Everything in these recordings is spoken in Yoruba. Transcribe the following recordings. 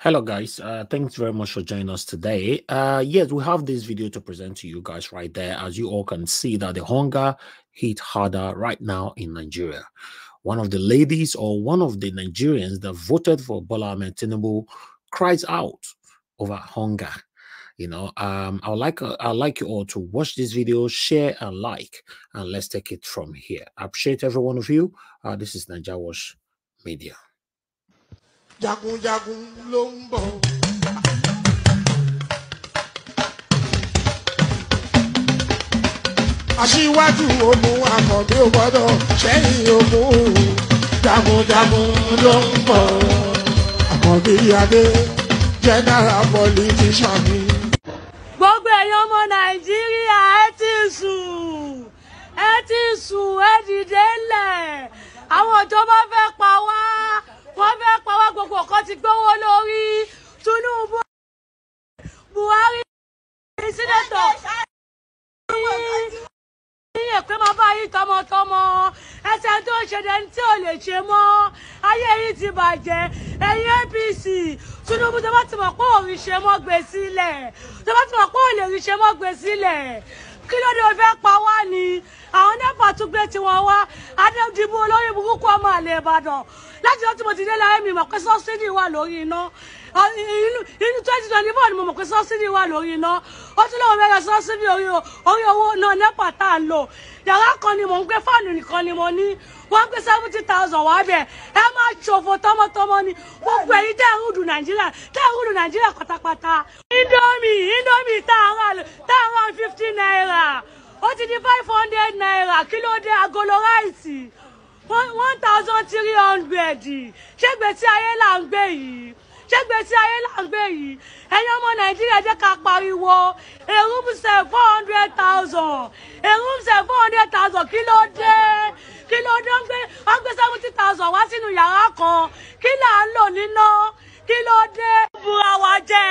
Hello guys, thanks very much for joining us today. Yes, we have this video to present to you guys right there. As you all can see that the hunger hit harder right now in Nigeria. One of the ladies or one of the Nigerians that voted for Bola Ahmed Tinubu cries out over hunger. You know, I'd like you all to watch this video, share and like, and let's take it from here. I appreciate every one of you. This is Naija Watch Media. Jagunjagun ló ń bọ̀. Aṣíwájú ogun Àkànbí ò gbọ́dọ̀ ṣẹ́yìn ogun. Jagunjagun ló ń bọ̀. Àkànbí Adé general politician ni. Gbogbo ẹ̀yin ọmọ Nàìjíríà, ẹ ti sùn, ẹ ti sùn, ẹ dìde ńlẹ̀. Àwọn ìjọba fẹ́ pa wá, wọ́n fẹ́ pa wá, gbogbo nǹkan ti gbówó lórí. Tinubu, Buhari, senator ní pé máa bá yín tọmọtọmọ. Ẹsẹ̀ tó ń ṣe dẹni tí ò lè ṣe mọ́, ayé yìí ti bàjẹ́. Ẹ̀yin APC, Tinubu, tó bá ti mọ̀ pé òun ṣe mọ́, gbé sílẹ̀. Tó bá ti mọ̀ pé òun lè rí ṣe mọ́, gbé sílẹ̀. Kí ló dé? O fẹ́ pa wá ni? Àwọn NEPA tún gbé tiwọn wá. Adédìbò olórí burúkú, ọmọ àlè Ìbàdàn. Láti ọtí mo ti dé láyé mi mọ̀ pé subsidy wà lórí iná. Inú 2024 ni mo mọ̀ pé subsidy wà lórí iná. Ó tún lọ́wọ́ mẹ́rin subsidy orí owó náà NEPA tá à ń lò. Yàrá kan ni mò ń gbé, fan nìkan ni mo ní. Wọ́n gbé 70,000 wá bẹ̀. Ẹ máa ṣòfò tọmọtọmọ ni, gbogbo èyí tẹ́ ń rúdù Nàìjíríà, tẹ́ ń rúdù Nàìjíríà pátápátá. Indomie tá à ń rà ₦50, ó ti di ₦500. Kí ló dé? Agolo rice, 1,300. Ṣé gbèsè ayé là ń gbé yìí? Ṣé gbèsè ayé là ń gbé yìí? Ẹ̀yin ọmọ Nàìjíríà, jẹ́ ká pariwo. Èrúmsẹ̀, 400,000. Èrúmsẹ̀, 400,000. Kí ló dé? Kí ló dé? Wọ́n gbé 70,000 wá sínú yàrá kan. Kí là ń lò níná? Kí ló dé? Búra wa jẹ,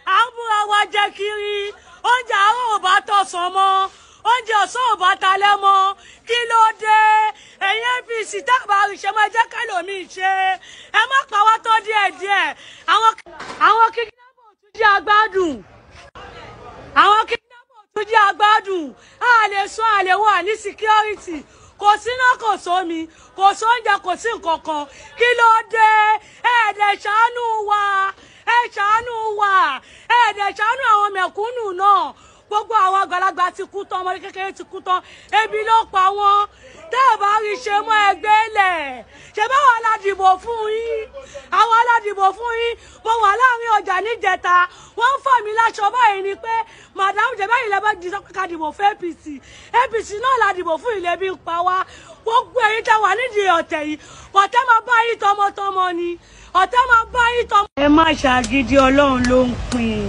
à ń búra wa jẹ kiri. Oúnjẹ àárọ̀ ò bá tọ̀sán mọ́, oúnjẹ ọ̀sán ò bá talẹ́ mọ́. Kí ló dé? Ẹ̀yin APC, tábà àrìṣẹ́ máa jẹ́ kẹlòmíì ṣe. Ẹ má pa wá tó díẹ̀díẹ̀. Àwọn kidnapper tún jẹ́ agbádùn, àwọn kidnapper tún jẹ́ agbádùn. A lè sún, a lè wà ní security. Kò síná, kò sómi, kò sóúnjẹ, kò sí nǹkan kan. Kí ló dé? Ẹ̀ẹ́dẹ̀ ṣàánú wa, ẹ ṣàánú wa, ẹ̀ẹ́dẹ̀ ṣàánú àwọn mẹ̀kúnnù náà. Gbogbo àwọn àgbàlagbà ti kú tán, ọmọdé kékeré ti kú tán, ebi ló pa wọ́n. Tẹ́ ẹ̀ bá rí ṣe mọ́, ẹgbẹ́ lẹ̀. Ṣe báwọn aládìbò fún yín? Àwọn aládìbò fún yín. Mo wà láàrin ọjà níjẹta, wọ́n ń fà mí láṣọ báyìí ni pé, "Madam, jẹ báyìí lẹ bá di sọ pé ká dìbò fún APC." APC náà la dìbò fún, ilé bí ń pa wá. Gbogbo èyí tẹ́ wà nídìí ọ̀tẹ̀ yìí, ọ̀tẹ̀ máa bá yín tọmọtọmọ ni, ọ̀tẹ̀ máa bá yín tọmọ. Ẹ má ṣàgídí, Ọlọ́run ló ń pín.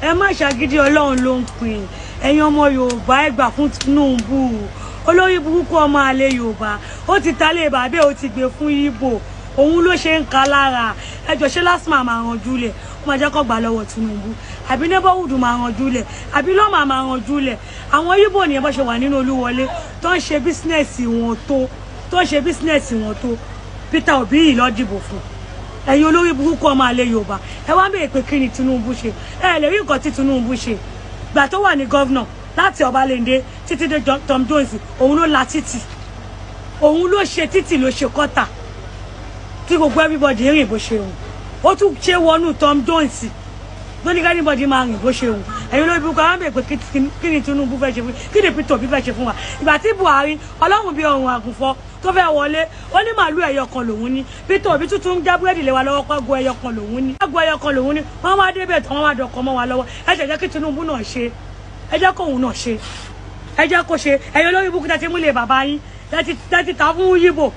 Ẹ má ṣàgídí, Ọlọ́run ló ń pín. Ẹ̀yin ọmọ Yorùbá, ẹ gbà fún Tinubu. Olórí burúkú, ọmọ àlè Yorùbá, ó ti ta lé bàbá, ó ti gbé fún Ìgbò, òun ló ṣe ń ka lára. Ẹjọ, ṣé LASTMA máa ranjú lẹ̀, ó máa jẹ́ kó gbà lọ́wọ́ Tinubu, àbí neighborhood máa ranjú lẹ̀, àbí LAWMA máa ranjú lẹ̀? Àwọn Ìgbò nìyẹn, bó ṣe wà nínú Olúwọlé tó ń ṣe business wọn, tó ń ṣe business wọn tó. Peter Obi yìí ló dìbò fún. Ẹ̀yin olórí burúkú, ọmọ àlè Yorùbá, ẹ wá ń béèrè pé kí ni Tinubu ṣe. Ẹ lè rí nǹkan tí Tinubu ṣe. Gbà tó wà ní governor, láti Ọbalẹ́ndé títí dé Tom Jones, òun ló la títì, òun ló ṣe títì, ló ṣe kọ́tà tí gbogbo everybody rìn bó ṣe hùn. Ó tún ṣe wọnú Tom Jones ló ní anybody máa rìn bó ṣe hùn. Ẹ̀yin olórí burúkú, àwọn béèrè pé kí ni Tinubu fẹ́ ṣe fún, kí ni Peter Obi fẹ́ ṣe fún wa? Ìgbà tí Buhari, ọlọ́run bíi ọ̀run àgùnfọ́, tó fẹ́ wọlé, ó ní màálù ẹyọ kan lòun ní. Peter Obi tuntun ń já búrẹ́dì lé wa lọ́wọ́, pàgọ́ ẹyọ kan lòun ní, pàgọ́ ẹyọ kan lòun ní. Wọ́n wá débẹ̀ tán, wọ́n wá dọ̀kọ́ mọ́ wa lọ́wọ́. Ẹ ṣẹ̀ jẹ́ kí Tinubu náà ṣe, ẹ jẹ́ kóun náà ṣe, ẹ jẹ́ kó ṣe. Ẹ̀yin olórí burúkú, tẹ́tí múlẹ̀ bàbá yín, tẹ́tí ta fún Yíbò,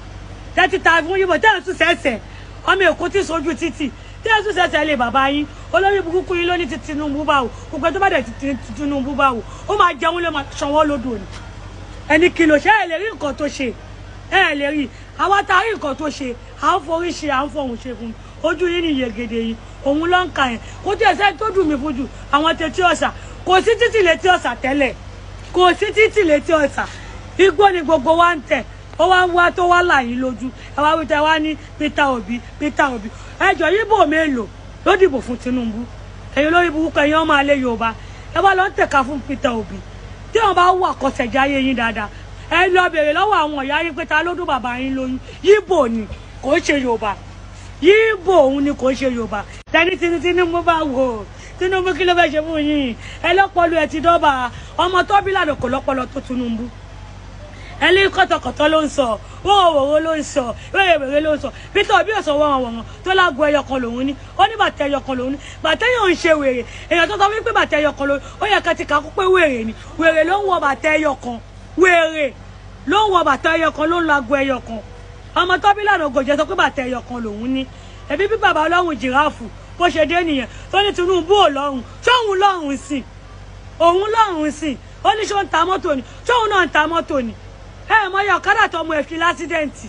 tẹ́tí ta fún Yíbò, tẹ́ẹ̀ tún sẹ́sẹ̀ ọmọ Èkó tí sojú títì, tẹ́ẹ̀ tún sẹ́sẹ̀ lé bàbá yín. Olórí burúkú yín ló ní ti Tinubu báwò. Gbogbo tó bá dẹ̀ ti Tinubu báwò, ó máa jẹun ló máa sanwó lódò ni. Ẹni kìlọ̀ ṣe, ẹ lè rí nǹkan tó ṣe, ẹ lè rí. Àwa tá a rí nǹkan tó ṣe, à ń forí ṣe, à ń fọhùn ṣe fún ojú yín ní yegede yìí. Òun ló ń ka yẹn. Kó tí ẹsẹ tó dùn mí fún jù, àwọn tètè ọ̀sà, kò sí títì létí Ọ̀sà tẹ́lẹ̀, kò sí títì létí Ọ̀sà, igbó ni gbogbo wa ń tẹ̀. Ó wá ń wá tó wá là yín lójú. Ẹ wá wí tẹ wá ní Peter Obi, Peter Obi. Ẹjọ, Yíbò mélòó? ló dìbò fún Tinubu. Ẹ̀yin olórí burúkú, ẹ̀yin ọmọ alẹ́ Yorùbá, ẹ wá lọ ń tẹ̀ka fún Peter Obi. Tí wọn bá wà kọsẹ̀jáyé yín dáadáa, ẹ lọ bèrè lọ́wọ́ àwọn ìyá yín pé ta ló dún bàbá yín lóyún. Yíbò ni, kò ń ṣe Yorùbá. Yíbò òun ni, kò ń ṣe Yorùbá. Tẹni Tinubu bá wò ó, Tinubu kí ló fẹ́ ṣe fún yín? Ẹ lọ́pọ̀lọ́ ẹ ti dọ́ba ọmọ tó bí lànà kò lọ́pọ̀lọ́ tó Tinubu. Ẹ ní kọ́tọ̀kọ̀tọ̀ ló ń sọ, wọ́wọ́wọ́ ló ń sọ, wẹ́rẹ́wẹ́rẹ́ ló ń sọ. Peter Obi ò sọ wọ́wọ́wọ́ tó lágbo ẹyọ kan lòun ní, ó ní bàtà ẹyọ kan lòun ní. Bàtà yóò ń ṣe wèrè. Èèyàn tó sọ wípé bàtà ẹyọ kan lòun, ó yẹ ká ti kà á kó pé wèrè ni. Wèrè ló ń wọ bàtà ẹyọ kan, wèrè ló ń wọ bàtà ẹyọ kan, ló ń lago ẹyọ kan. Ọmọ tó bí lànà ògòjẹ sọ pé bàtà ẹyọ kan lòun ní. Ẹbí bí bàbá ọlọ́run jìráàfù bó ṣe dé nìyẹn, tó ní Tinubu ò lọ́rùn, ṣóun lọ́rùn sí, òun lọ́rùn sí. Ó ní ṣó ń ta mọ́tò ni, ṣóun náà ń ta mọ́tò ni. Ẹ mọ iye ọ̀kadà tó mú ẹ fi lásídẹ̀ǹtì,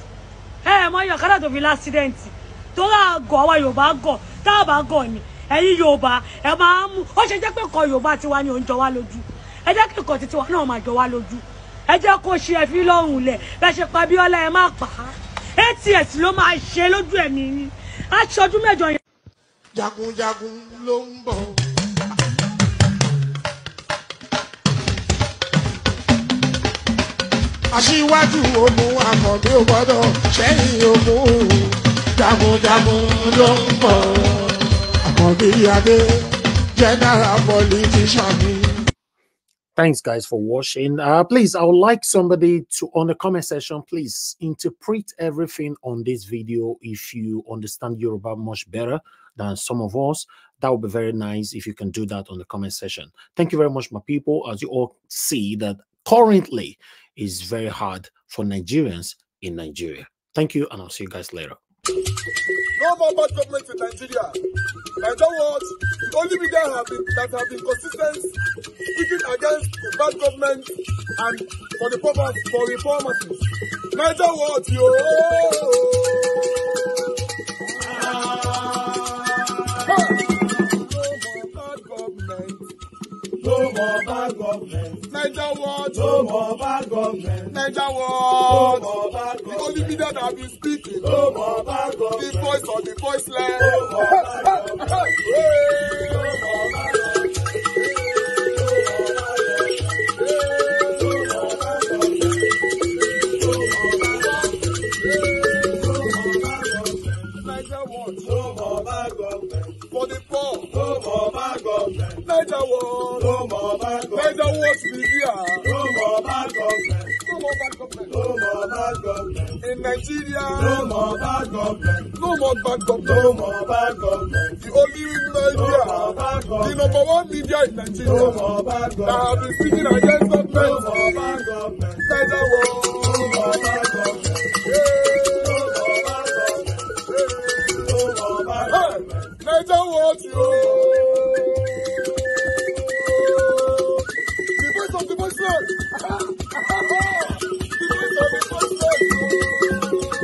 ẹ mọ iye ọ̀kadà tó fi lásídẹ̀ǹtì. Tó rà gọ̀, àwa Yorùbá gọ̀, tá a bá gọ̀ ni ẹ̀yin Yorùbá ẹ máa ń mú. Ó ṣe jẹ́ pé kọ Yorùbá tiwa ni ò ń jọ wá lójú. Ẹ jẹ́ kí nǹkan titi wa náà máa jọ wá lójú. Ẹ jẹ́ kó ṣe ẹ fi lọ́rùn lẹ̀. Bẹ́ẹ̀ ṣe pa Bíọ́lá, ẹ má pa á. ATS ló máa ṣe lójú ẹ̀mí yín. Á ṣọdún mẹ́jọ yẹn. Jagunjagun ló ń bọ̀. Aṣíwájú ogun Àkànbí ò gbọ́dọ̀ ṣẹ́yìn ogun. Jagunjagun ló ń bọ̀. Àkànbí Adé, general politician ni. Thanks, guys, for watching. Please, I would like somebody to, on the comment section, please interpret everything on this video. If you understand Yoruba much better than some of us, that would be very nice if you can do that on the comment section. Thank you very much, my people. As you all see, that currently is very hard for Nigerians in Nigeria. Thank you, and I'll see you guys later. No more bad government in Nigeria. Nigeria Watch, the only media that have been consistent speaking against the bad government and for the purpose for reformers. Nigeria Watch, yo! No more bad government. No more bad government. Nigeria Watch. No more bad government. Nigeria Watch. No more bad The government. only media that have been speaking. No more bad The government. voice of the voiceless. No more bad government. Hey! No more bad government. Nigeria Watch. No more bad government. For the poor. No more bad government. Nigeria Watch. No more bad government. Nigeria Watch media. No more bad government. No more bad government. No more bad government. In Nigeria. No more bad government. No more bad government. No more bad government. The only No more media, bad the government. number one media in Nigeria No more bad that have government. been speaking against No government. more bad government. Nigeria Watch. No more bad government. No more bad government. No more bad Hey, government. Nigeria Watch, yo. The voice of the voiceless. The voice of the voiceless.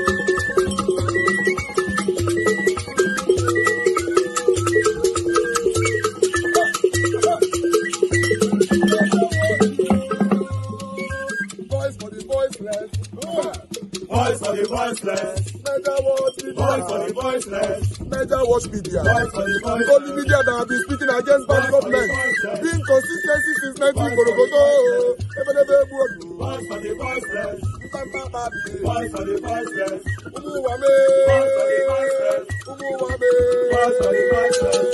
Voice for the voiceless. Voice for the voiceless. Nigeria Watch Voice for the media. voiceless. Nigeria Watch media. Voice for the The voiceless. only media that have been speaking against bad Voice for the government. voiceless. Being consistency since 19 Voice for the Korokoto. Ebelebe Buodu. Voice for the voiceless. Mpampa Voice for the voiceless. Umuwame. Voice for the voiceless. Umuwame. Voice for the voiceless.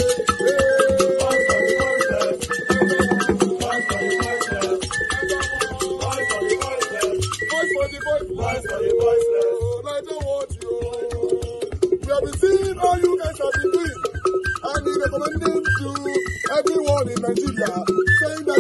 Voice for the voiceless. Voice for the voiceless. Voice for the voiceless. Voice for the voiceless. Voice for the voiceless. Oh, Nigeria Watch, yo. We have been seeing all you guys have been doing and been recommending to everyone in Nigeria, saying that